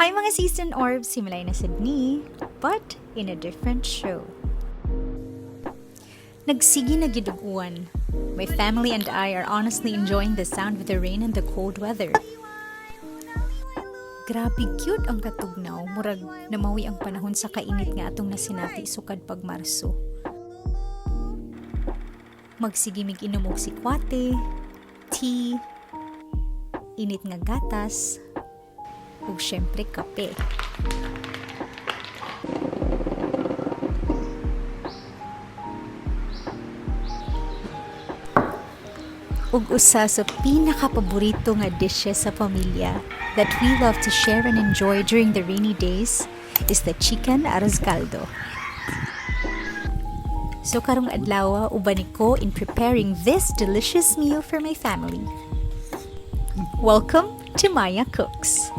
Hi, mga season orbs! Simulay na sad ni, but in a different show. Nagsige na gyud og uwan. My family and I are honestly enjoying the sound of the rain and the cold weather. Grabe cute ang katugnaw, murag namawi ang panahon sa kainit nga atong nasinati sukad pag Marso. Magsige mig inom og sikwate, tea, init nga gatas, ug syempre kape. Ug usa sa pinakapaborito nga dishes sa pamilya that we love to share and enjoy during the rainy days is the chicken arroz caldo. So karong adlaw, uban ko in preparing this delicious meal for my family. Welcome to Maya Cooks.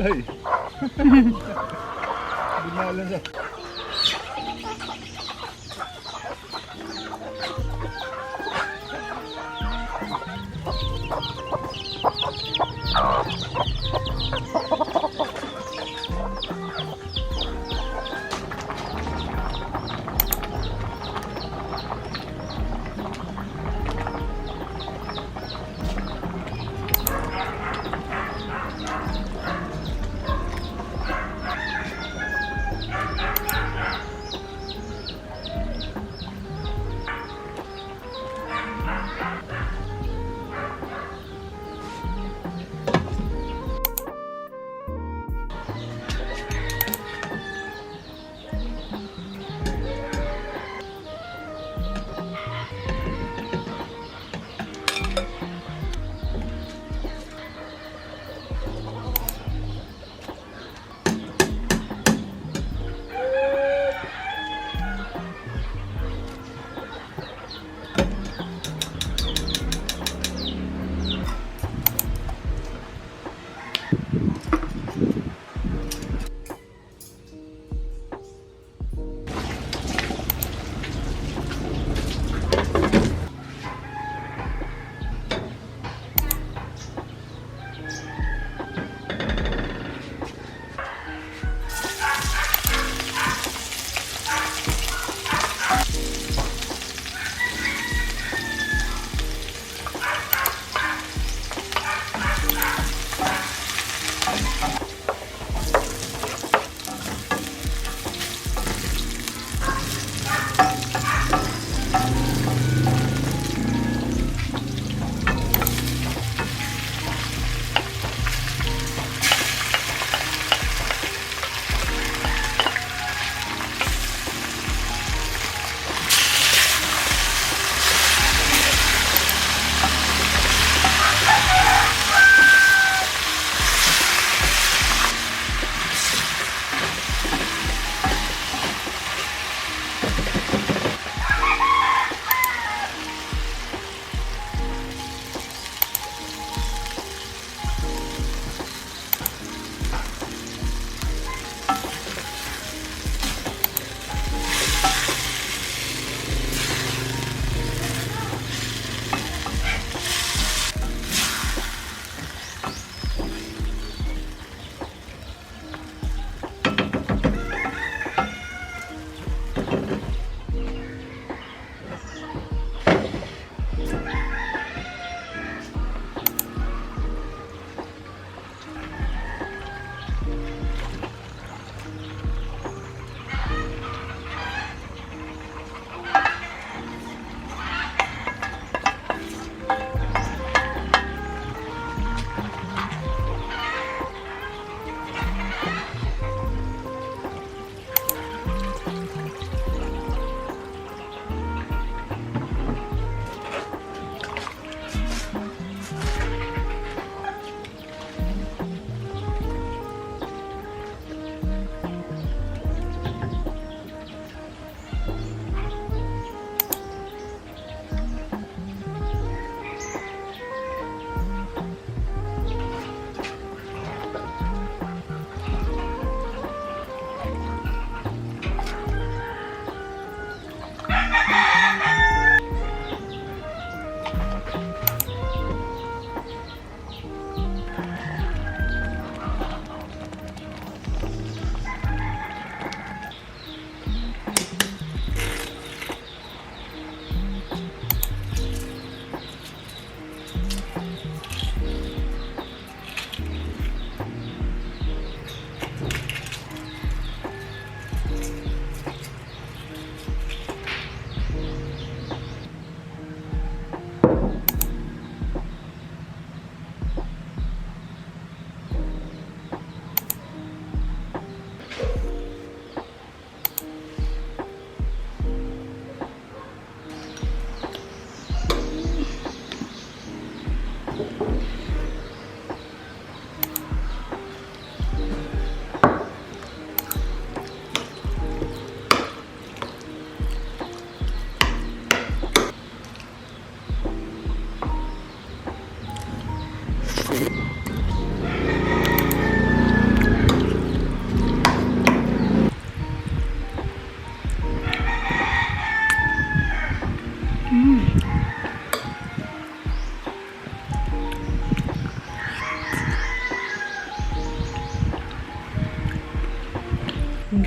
Ay. Dinala siya.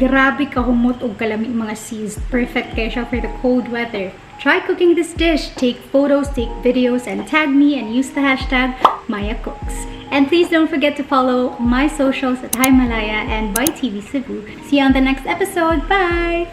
Grabe kahumot og kalami, mga sis. Perfect kaayo siya for the cold weather. Try cooking this dish. Take photos, take videos, and tag me and use the #MayaCooks. And please don't forget to follow my socials at Himalaya and by TV Cebu. See you on the next episode. Bye!